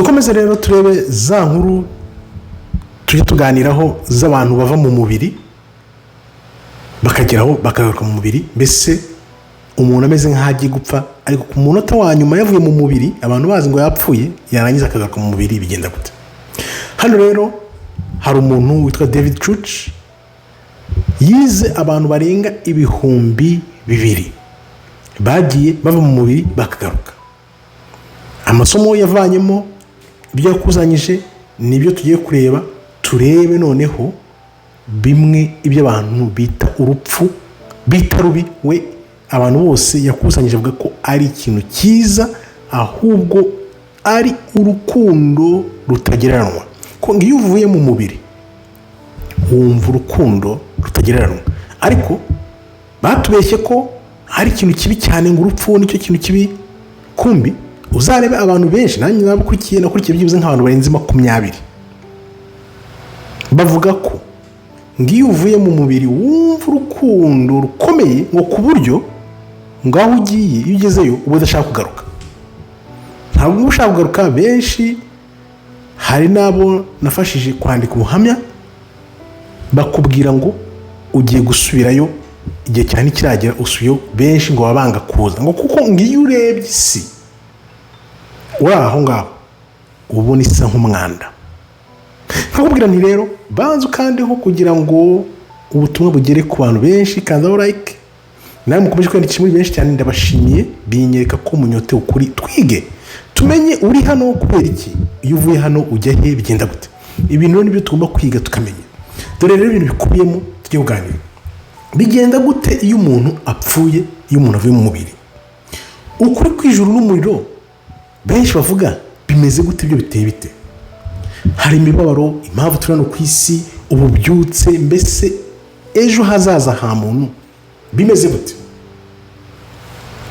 Dukomeze rero turebe za nkuru tujye tuganiraho z'abantu bava mu mubiri bakageraho bakagaruka mu mubiri, mbese umuntu ameze nk'aho agiye gupfa, ariko ku munota wa nyuma yavuye mu mubiri, abantu bazi ngo yapfuye, yarangiza akagaruka mu mubiri, bigenda gute? Hano rero hari umuntu witwa David Church, yize abantu barenga 2000 bagiye bava mu mubiri bakagaruka. Amasomo yavanyemo, ibyo yakusanyije, nibyo tugiye kureba. Turebe noneho bimwe ibyo abantu bita urupfu, bita rubi, we abantu bose yakusanyije avuga ko ari ikintu cyiza, ahubwo ari urukundo rutagereranywa. Ko iyo uvuye mu mubiri wumva urukundo rutagereranywa, ariko batubeshye ko hari ikintu kibi cyane, ngo urupfu nicyo kintu kibi. Kumbi uzarebe abantu benshi, nanjye nabakurikiye, nakurikiye byibuze nk'abantu barenze 20, bavuga ko ngo iyo uvuye mu mubiri wumva urukundo rukomeye, ngo ku buryo ngo aho ugiye iyo ugezeyo uba udashaka kugaruka. Ntabwo uba ushaka kugaruka. Benshi, hari n'abo nafashije kwandika ubuhamya, bakubwira ngo ugiye gusubirayo igihe cyane kiragera usubiyeyo, benshi ngo baba banga kuza, ngo kuko ngo iyo urebye isi uri aho ngaho ubona isa nk'umwanda. Nkakubwira nti rero banza ukandeho kugira ngo ubutumwa bugere ku bantu benshi, kandaho like. Nawe mukomeje kwiyandikisha muri benshi cyane, ndabashimiye, binyereka ko munyotewe ukuri. Twige tumenye uri hano kubera iki, iyo uvuye hano ujya he, bigenda gute. Ibintu rero nibyo tugomba kwiga tukamenya. Dore rero ibintu bikubiyemo tujye kuganira. Bigenda gute iyo umuntu apfuye, iyo umuntu avuye mu mubiri? Ukuri kw'ijuru n'umuriro benshi bavuga bimeze gute, ibyo biteye bite? Hari imibabaro, impamvu turi hano ku isi, ububyutse, mbese ejo hazaza ha muntu bimeze gute?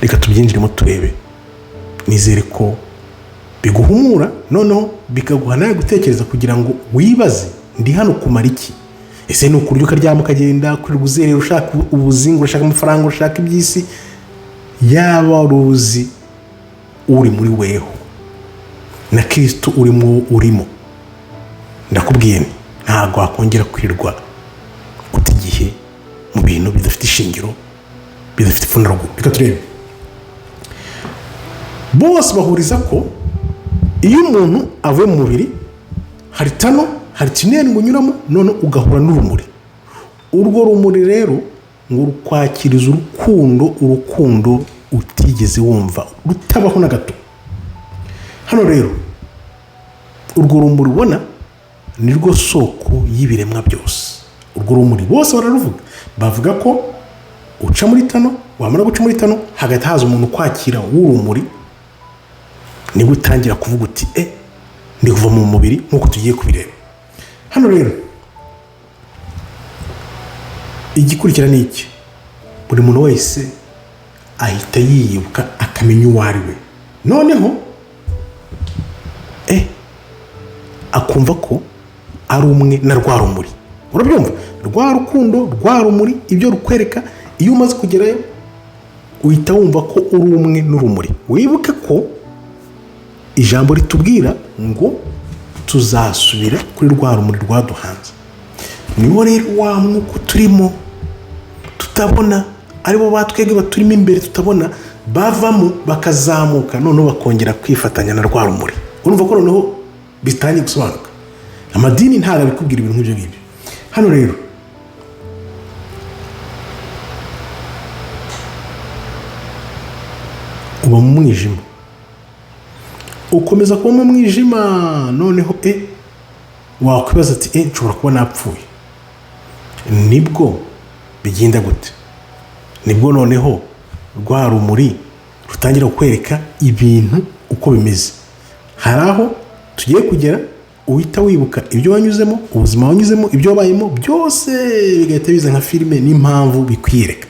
Reka tubyinjiremo turebe. Nizere ko biguhumura, noneho bikaguha nawe gutekereza kugira ngo wibaze, ndi hano kumara iki? Ese ni ukurya ukaryama ukagenda, kwirirwa uzerera ushaka ubuzingo, urashaka amafaranga, urashaka iby'isi? Yaba wari uzi uri muri weho na Kristo urimo urimo, ndakubwiye nti ntabwo wakongera kwirirwa guta igihe mu bintu bidafite ishingiro, bidafite ipfundo ruguru. Reka turebe. Bose bahuriza ko iyo umuntu avuye mu mubiri hari tunnel, hari tunnel ngo unyuramo, none ugahura n'urumuri. Urwo rumuri rero ngo rukwakiriza urukundo, urukundo utigeze wumva, rutabaho na gato. Hano rero urwo rumuri ubona ni rwo soko y'ibiremwa byose. Urwo rumuri bose bararuvuga, bavuga ko uca muri tunnel, wamara guca muri tunnel hagahita haza umuntu ukwakira w'urumuri, nibwo utangira kuvuga uti ndi kuva mu mubiri, nk'uko tugiye kubireba. Hano rero igikurikira ni iki? Buri muntu wese ahita yibuka akamenya uwo ari we, noneho akumva ko ari umwe na rwa rumuri. Urabyumva, rwa rukundo, rwa rumuri, ibyo rukwereka, iyo umaze kugerayo uhita wumva ko uri umwe n'urumuri. Wibuke ko ijambo ritubwira ngo tuzasubira kuri rwa rumuri rwaduhanze. Niwo rero wa mwuka turimo tutabona, aribo batwebwe baturimo imbere tutabona, bavamo bakazamuka, noneho bakongera kwifatanya na rwa rumuri. Urumva ko noneho bitangiye gusobanuka. Amadini ntabwo abikubwira ibintu nk'ibyo ngibyo. Hano rero uba mu mwijima, ukomeza kuba mu mwijima, noneho wakwibaza ati nshobora kuba napfuye. Nibwo bigenda gute? Nibwo noneho rwa rumuri rutangira kukwereka ibintu uko bimeze. Hari aho tugiye kugera uhita wibuka ibyo wanyuzemo, ubuzima wanyuzemo, ibyo wabayemo byose bigahita biza nka filime, n'impamvu bikwiyereka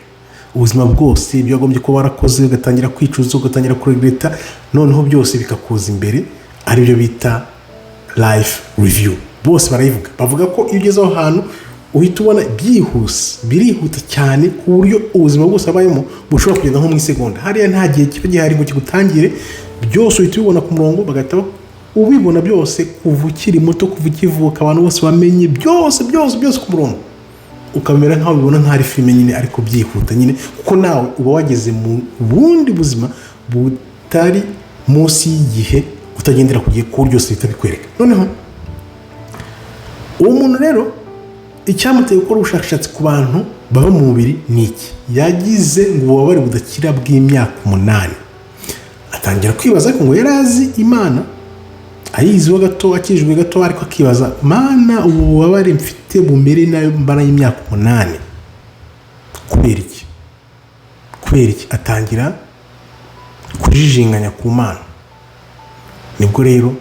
ubuzima bwose, ibyo wagombye kuba warakoze, ugatangira kwicuza, ugatangira kuregreta, noneho byose bikakuza imbere, aribyo bita life review. Bose barayivuga, bavuga ko iyo ugeze aho hantu uhita ubona byihuse, birihuta cyane, ku buryo ubuzima bwose wabayemo bushobora kugenda nko mu isegonda. Hariya nta gihe kiba gihari ngo kigutangire, byose uhita ubibona ku murongo, bagahita Ubibona byose kuva ukiri muto, kuva ukivuka, abantu bose bamenye byose byose byose ku murongo, ukamera nk'aho ubibona nk'aho ari filime nyine, ariko byihuta nyine, kuko nawe uba wageze mu bundi buzima butari munsi y'igihe, utagendera ku gihe, ku buryo byose bihita bikwereka. Noneho uwo muntu rero, icyamuteye gukora ubushakashatsi ku bantu baba mu mubiri ni iki? Yagize ngo ububabare budakira bw'imyaka 8, atangira kwibaza, ariko ngo yari azi Imana, ayiziho gato, akijwe gato, ariko akibaza: "Mana, ubu bubabare mfite bumere nayo mbara y'imyaka 8, kubera iki? Kubera iki?" Atangira kujijinganya ku Mana. Nibwo rero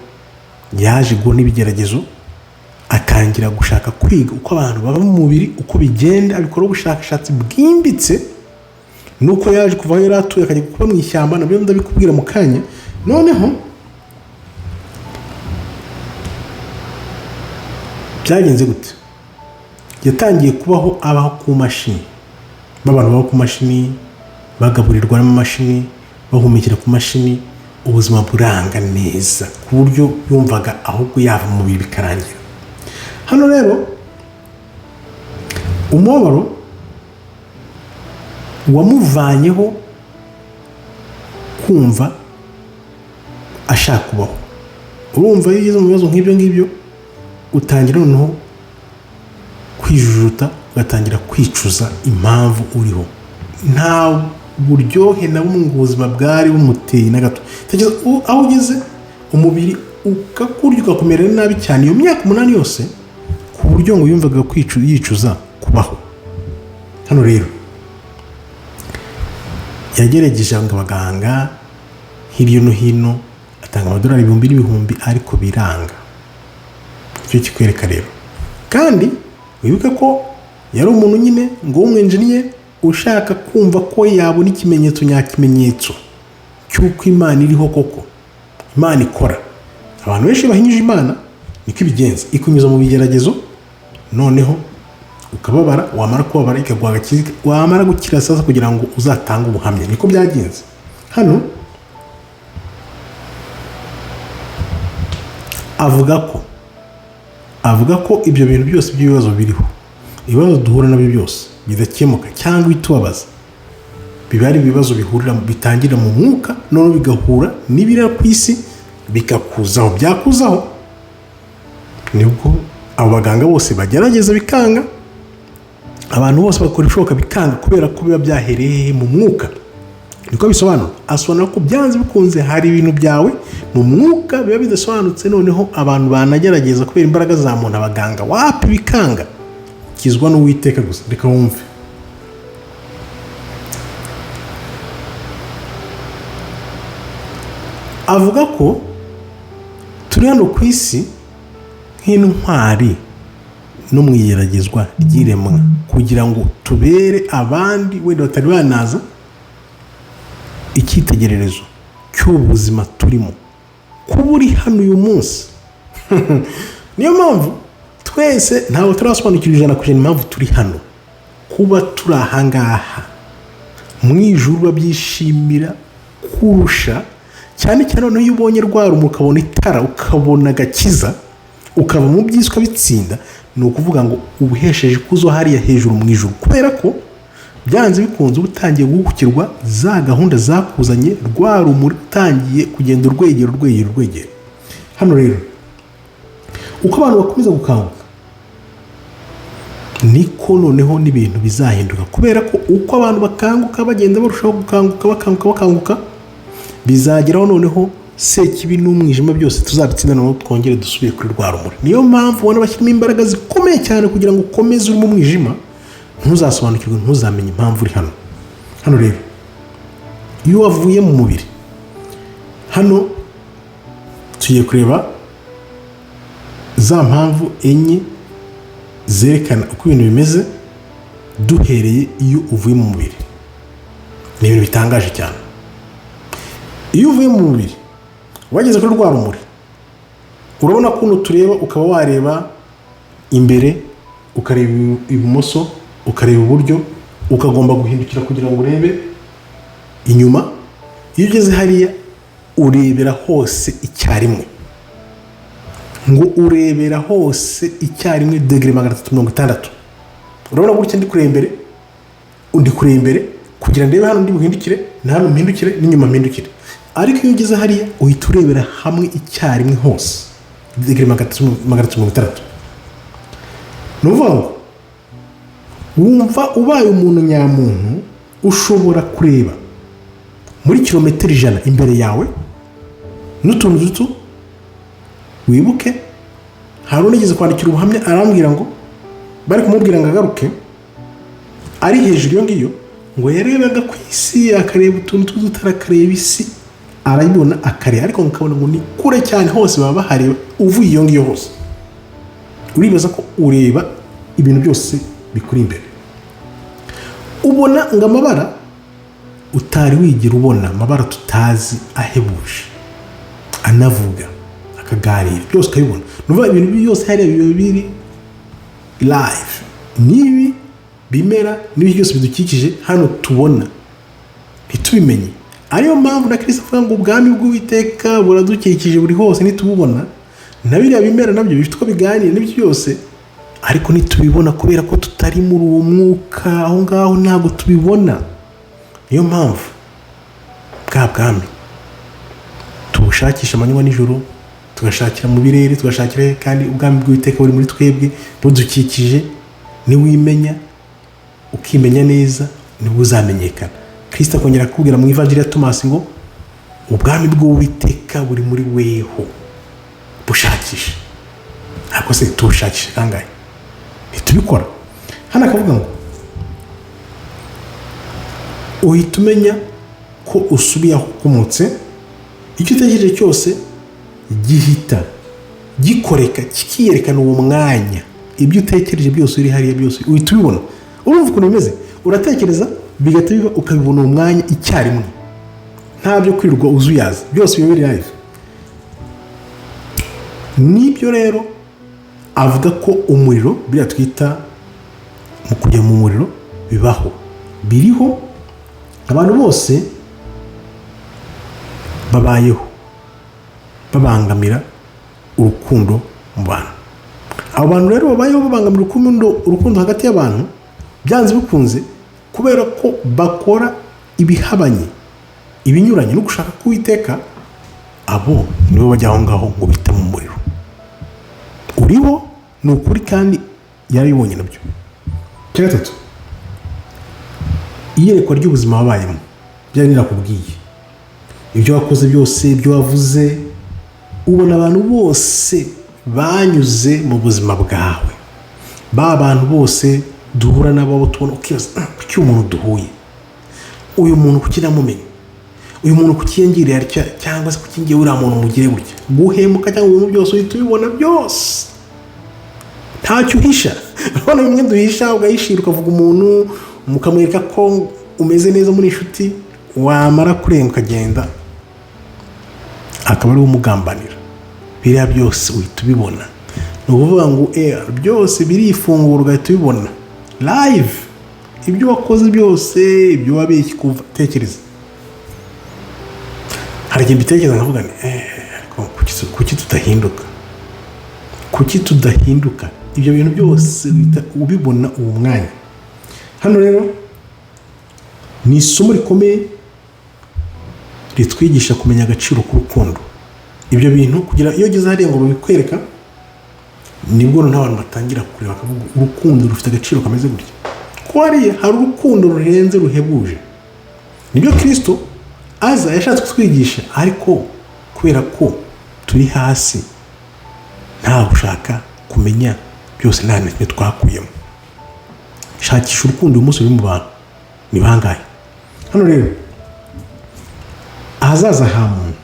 yaje guhura n'ibigeragezo, atangira gushaka kwiga uko abantu baba mu mubiri, uko bigenda, abikora ubushakashatsi bwimbitse. Nuko yaje kuva aho yari atuye akajya kuba mu ishyamba, nabyo ndabikubwira mu kanya. Noneho byagenze gute? Yatangiye kubaho, abaho ku mashini, b'abantu baba ku mashini, bagaburirwa n'amamashini, bahumekera ku mashini, ubuzima buranga neza, ku buryo yumvaga ahubwo yava mu mubiri bikarangira. Hano rero umubabaro wamuvanyeho kumva ashaka kubaho. Urumva, iyo ugeze mu bibazo nk'ibyo ngibyo, utangira noneho kwijujuta, ugatangira kwicuza impamvu uriho. Nta buryohe na bumwe ubuzima bwari bumuteye na gato. Tekereza aho ugeze, umubiri ukakurya, ukakumerera nabi cyane iyo myaka 8 yose, ku buryo ngo yumvaga yicuza kubaho. Hano rero yagerageje ngo abaganga hirya no hino, atanga amadolari ibihumbi n'ibihumbi, ariko biranga. Icyo kikwereka rero, kandi wibuke ko yari umuntu nyine ngo w'umwenjeniyeri ushaka kumva ko yabona ikimenyetso nyakimenyetso cy'uko Imana iriho koko, Imana ikora. Abantu benshi bahinyuje Imana, niko ibigenza: ikunyuza mu bigeragezo, noneho ukababara, wamara kubabara ikaguha agakiza, wamara gukira sasa kugira ngo uzatange ubuhamya. Niko byagenze. Hano avuga ko ibyo bintu byose by'ibibazo biriho, ibibazo duhura nabyo byose bidakemuka cyangwa ibitubabaza, biba ari ibibazo bihurira, bitangirira mu mwuka, noneho bigahura n'ibiri ku isi, bikakuzaho. Byakuzaho, nibwo abo baganga bose bagerageza bikanga, abantu bose bakora ibishoboka bikanga, kubera ko biba byahereye mu mwuka. Niko bisobanura. Asobanura ko byanze bikunze hari ibintu byawe mu mwuka biba bidasobanutse, noneho abantu banagerageza kubera imbaraga za muntu, abaganga wapi, bikanga, ukizwa n'Uwiteka gusa. Reka wumve. Avuga ko turi hano ku isi nk'intwari no mu igeragezwa ry'iremwa, kugira ngo tubere abandi wenda batari banaza icyitegererezo cy'ubuzima turimo. Kuba uri hano uyu munsi, niyo mpamvu twese ntabwo turasobanukirwa 100% impamvu turi hano. Kuba turi ahangaha mu ijuru babyishimira kurusha cyane cyane. Noneho iyo ubonye rwa rumuri, ukabona itara, ukabona agakiza, ukava mu by'isi ukabitsinda, ni ukuvuga ngo ubuhesheje ikuzo hariya hejuru mu ijuru, kubera ko byanze bikunze uba utangiye guhugukirwa za gahunda zakuzanye, rwa rumuri utangiye kugenda urwegera, urwegera, urwegera. Hano rero, uko abantu bakomeza gukanguka, niko noneho n'ibintu bizahinduka, kubera ko uko abantu bakanguka, bagenda barushaho gukanguka, bakanguka, bakanguka, bizageraho noneho sekibi n'umwijima byose tuzabitsinda, noneho twongere dusubire kuri rwa rumuri. Niyo mpamvu ubona bashyiramo imbaraga zikomeye cyane kugira ngo ukomeze uri mu mwijima, ntuzasobanukirwe, ntuzamenye impamvu uri hano. Hano rero, iyo wavuye mu mubiri, hano tugiye kureba za mpamvu enye zerekana uko ibintu bimeze duhereye iyo uvuye mu mubiri. Ni ibintu bitangaje cyane. Iyo uvuye mu mubiri, wageze kuri rwa rumuri, urabona ko tureba, ukaba wareba imbere, ukareba ibumoso, ukareba iburyo, ukagomba guhindukira kugira ngo urebe inyuma. Iyo ugeze hariya, urebera hose icyarimwe. Ngo urebera hose icyarimwe degré 360. Urabona gutya, ndi kureba imbere, undi kureba imbere kugira ndebe hano ndi buhindukire, na hano mpindukire, n'inyuma mpindukire. Ariko iyo ugeze hariya, uhita urebera hamwe icyarimwe hose degré 360. Ni ukuvuga ngo wumva ubaye umuntu nyamuntu, ushobora kureba muri kilometero 100 imbere yawe n'utuntu duto. Wibuke hari unigeze kwandikira ubuhamya, arambwira ngo bari kumubwira ngo agaruke ari hejuru iyo ngiyo, ngo yarebaga ku isi, akareba utuntu tw'udutara, akareba isi arayibona, akareba, ariko ukabona ngo ni kure cyane. Hose baba bahareba uvuye iyo ngiyo hose. Uribaza ko ureba ibintu byose bikuri imbere. Ubona ngo amabara utari wigira ubona, amabara tutazi ahebuje, anavuga, akaganira, byose ukabibona. Ni ukuvuga ibintu byose hariya biba biri live, n'ibi bimera n'ibi byose bidukikije hano tubona ntitubimenye. Ariyo mpamvu na Kirisito avuga ngo ubwami bw'Uwiteka buradukikije, buri hose, ntitububona. Na biriya bimera nabyo bifite uko biganira n'ibyo byose, ariko ntitubibona kubera ko tutari muri uwo mwuka aho ngaho, ntabwo tubibona. Niyo mpamvu bwa bwami tubushakisha amanywa nijoro, tugashakira mu birere, tugashakira, kandi ubwami bw'Uwiteka buri muri twebwe, budukikije. Niwimenya, ukimenya neza, nibwo uzamenyekana. Kirisito akongera akubwira mu Ivanjiri ya Tomasi ngo ubwami bw'Uwiteka buri muri weho, bushakisha. Ariko se tubushakisha kangahe? Ntitubikora. Hano akavuga ngo uhita umenya ko usubiye aho ukomotse. Icyo utekereje cyose gihita gikoreka, kikiyerekana uwo mwanya. Ibyo utekereje byose uri hariya, byose uhita ubibona. Urumva ukuntu bimeze? Uratekereza bigahita biba, ukabibona uwo mwanya icyarimwe, nta byo kwirirwa uzuyaza, byose biba biri live. Nibyo rero avuga ko umuriro, biriya twita mu kujya mu muriro, bibaho, biriho. Abantu bose babayeho babangamira urukundo mu bantu. Abo bantu rero babayeho babangamira urukundo hagati y'abantu, byanze bikunze, kubera ko bakora ibihabanye, ibinyuranye no gushaka k'Uwiteka, abo nibo bajya aho ngaho ngo bita mu muriro. Uriho ni ukuri, kandi yarabibonye nabyo. Icya gatatu, iyerekwa ry'ubuzima wabayemo. Byari nirakubwiye ibyo wakoze byose, ibyo wavuze. Ubona abantu bose banyuze mu buzima bwawe, ba bantu bose duhura nabo tubona, ukibaza: "Kuki umuntu duhuye, uyu muntu kuki namumenye, uyu muntu kuki yangiriye atya, cyangwa se kuki ngewe uriya muntu mugire gutya?" Guhemuka cyangwa ibintu byose uhita ubibona byose, ntacyo uhisha. Urabona bimwe duhisha, ugahishira, ukavuga umuntu, mukamwereka ko umeze neza muri inshuti, wamara kurenga ukagenda, akaba ariwe umugambanira. Biriya byose uhita ubibona. Ni ukuvuga ngo byose birifungura, ugahita ubibona live, ibyo wakoze byose, ibyo wabeshye kuva. Tekereza, hari igihe mbitekereza nkavuga nti: "Ariko kuki tudahinduka? Kuki tudahinduka?" Ibyo bintu byose uhita ubibona uwo mwanya. Hano rero ni isomo rikomeye ritwigisha kumenya agaciro k'urukundo. Ibyo bintu kugira iyo ugeze hariya ngo babikwereka, nibwo noneho abantu batangira kureba bakavuga: "Urukundo rufite agaciro kameze gutya." Ko hariya hari urukundo rurenze, ruhebuje. Nibyo Kirisito aza yashatse kutwigisha, ariko kubera ko turi hasi, nta gushaka kumenya byose, nta na kimwe twakuyemo. Shakisha urukundo uyu munsi ruri mu bantu, ni bangahe? Hano rero, ahazaza ha muntu,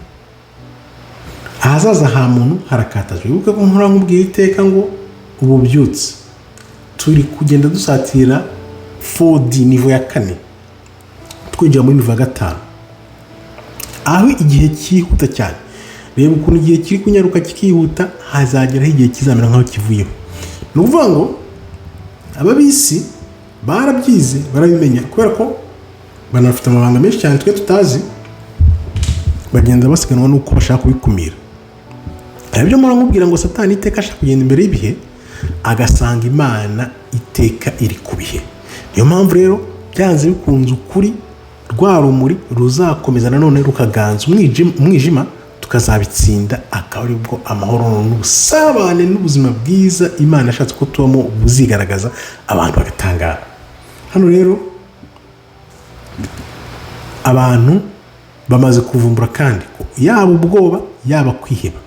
ahazaza ha muntu harakataje. Wibuke ko nkora nkubwira iteka ngo ububyutse turi kugenda dusatira 4D, niveau ya kane, twinjira muri niveau ya gatanu, aho igihe cyihuta cyane. Reba ukuntu igihe kiri kunyaruka kikihuta, hazageraho igihe kizamera nk'aho kivuyeho. Ni ukuvuga ngo ab'ab'isi barabyize, barabimenya, kubera ko banafite amabanga menshi cyane twe tutazi. Bagenda basiganwa n'uko bashaka kubikumira. Ibyo muramubwira ngo Satani iteka ashaka kugenda imbere y'ibihe, agasanga Imana iteka iri ku bihe. Niyo mpamvu rero byanze bikunze ukuri rwa rumuri ruzakomeza nanone rukaganza umwijima, tukazabitsinda, akaba aribwo amahoro n'ubusabane n'ubuzima bwiza Imana yashatse ko tubamo buzigaragaza, abantu bagatangara. Hano rero abantu bamaze kuvumbura kandi ko yaba ubwoba, yaba kwiheba,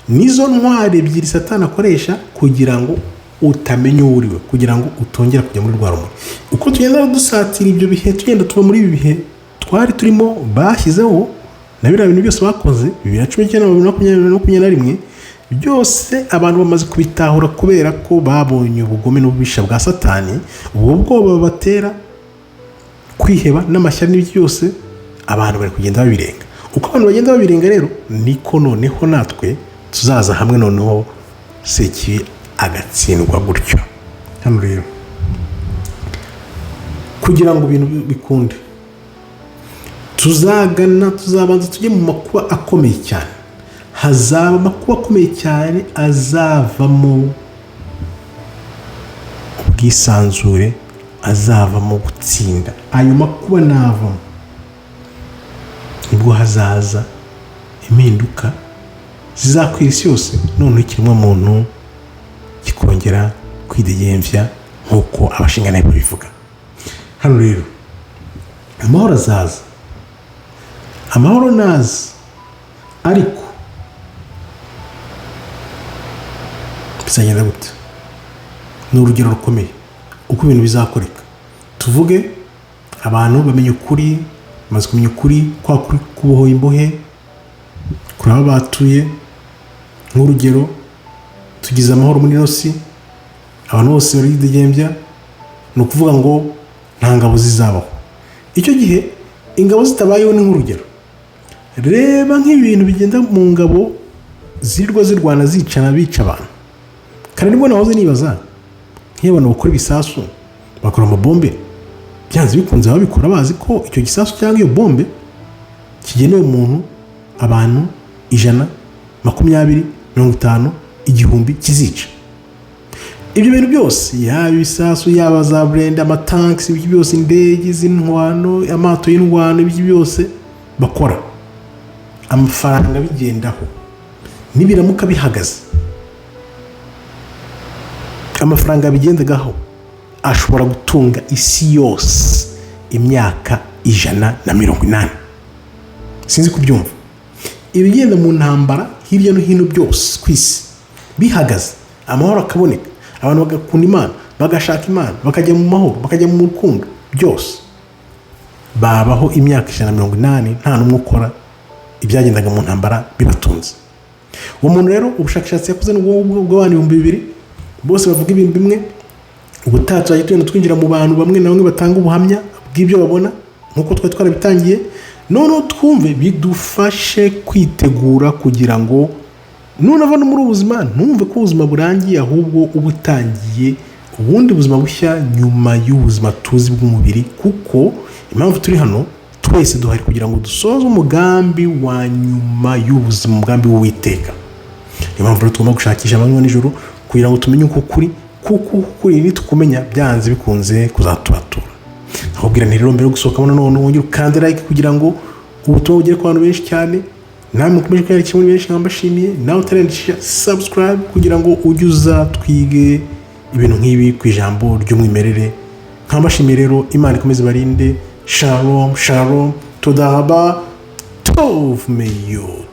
nizo ntwari ebyiri Satani akoresha kugira ngo utamenya uwo uriwe, kugira ngo utongera kujya muri rwa rumuri. Uko tugenda dusatira ibyo bihe, tugenda tuva muri ibi bihe twari turimo bashyizeho na biriya bintu byose bakoze 2019, 2020, 2021, byose abantu bamaze kubitahura kubera ko babonye ubugome n'ububisha bwa Satani. Ubwo bwoba bubatera kwiheba n'amashyari n'ibiki byose, abantu bari kugenda babirenga. Uko abantu bagenda babirenga rero, niko noneho natwe tuzaza hamwe, noneho Sekibi agatsindwa gutyo. Hano rero, kugira ngo ibintu bikunde, tuzagana, tuzabanza tujye mu makuba akomeye cyane. Hazaba amakuba akomeye cyane azavamo ubwisanzure, azavamo gutsinda. Ayo makuba navamo, nibwo hazaza impinduka zizakwira isi yose, noneho ikiremwamuntu kikongera kwidegembya nk'uko abashingantahe babivuga. Hano rero amahoro azaza, amahoro naza, ariko bizagenda gute? Ni urugero rukomeye uko ibintu bizakoreka. Tuvuge abantu bamenya ukuri, bamaze kumenya ukuri kwa kuri kubohoye imbohe kuri aho batuye. Nk'urugero, tugize amahoro muri ino si, abantu bose baridegembya, ni ukuvuga ngo nta ngabo zizabaho. Icyo gihe ingabo zitabayeho, ni nk'urugero, reba nk'ibintu bigenda mu ngabo zirirwa zirwana, zicana, bica abantu. Kandi nibwo nahoze nibaza, nk'iyo abantu bakora ibisasu, bakora amabombe, byanze bikunze babikora bazi ko icyo gisasu cyangwa iyo bombe kigenewe umuntu, abantu 100, 20, 50, 1000 kizica. Ibyo bintu byose, yaba ibisasu, yaba za burende, amatanki, ibyo byose, indege z'indwano, amato y'indwano, ibyo byose bakora, amafaranga bigendaho, nibiramuka bihagaze, amafaranga bigendagaho ashobora gutunga isi yose imyaka 180. Sinzi kubyumva. Ibigenda mu ntambara hirya no hino byose ku isi bihagaze, amahoro akaboneka, abantu bagakunda Imana, bagashaka Imana, bakajya mu mahoro, bakajya mu rukundo, byose babaho imyaka 180 nta n'umwe ukora ibyagendaga mu ntambara bibatunze. Uwo muntu rero ubushakashatsi yakoze ni ubwo bw'abantu 2000 bose bavuga ibintu bimwe. Ubutaha tuzajya tugenda twinjira mu bantu bamwe na bamwe batanga ubuhamya bw'ibyo babona, nk'uko twari twarabitangiye, noneho twumve bidufashe kwitegura kugira ngo nunava no muri ubu buzima ntumve ko ubuzima burangiye, ahubwo uba utangiye ubundi buzima bushya nyuma y'ubuzima tuzi bw'umubiri. Kuko impamvu turi hano twese duhari kugira ngo dusoze umugambi wa nyuma y'ubuzima, umugambi w'Uwiteka. Niyo mpamvu rero tugomba gushakisha amanywa nijoro kugira ngo tumenye uko kuri, kuko ukuri nitukumenya byanze bikunze kuzatubatura. Nakubwira nti rero mbere yo gusohokamo nanone wongere ukande like kugira ngo ubutumwa bugere ku bantu benshi cyane. Namwe mukomeje kwiyandikisha muri benshi, mbashimiye. Nawe utariyandikisha, subscribe kugira ngo ujye uza twige ibintu nk'ibi ku ijambo ry'umwimerere. Nkabashimiye rero, Imana ikomeze ibarinde. Shalom, shalom, toda raba, tov meyod.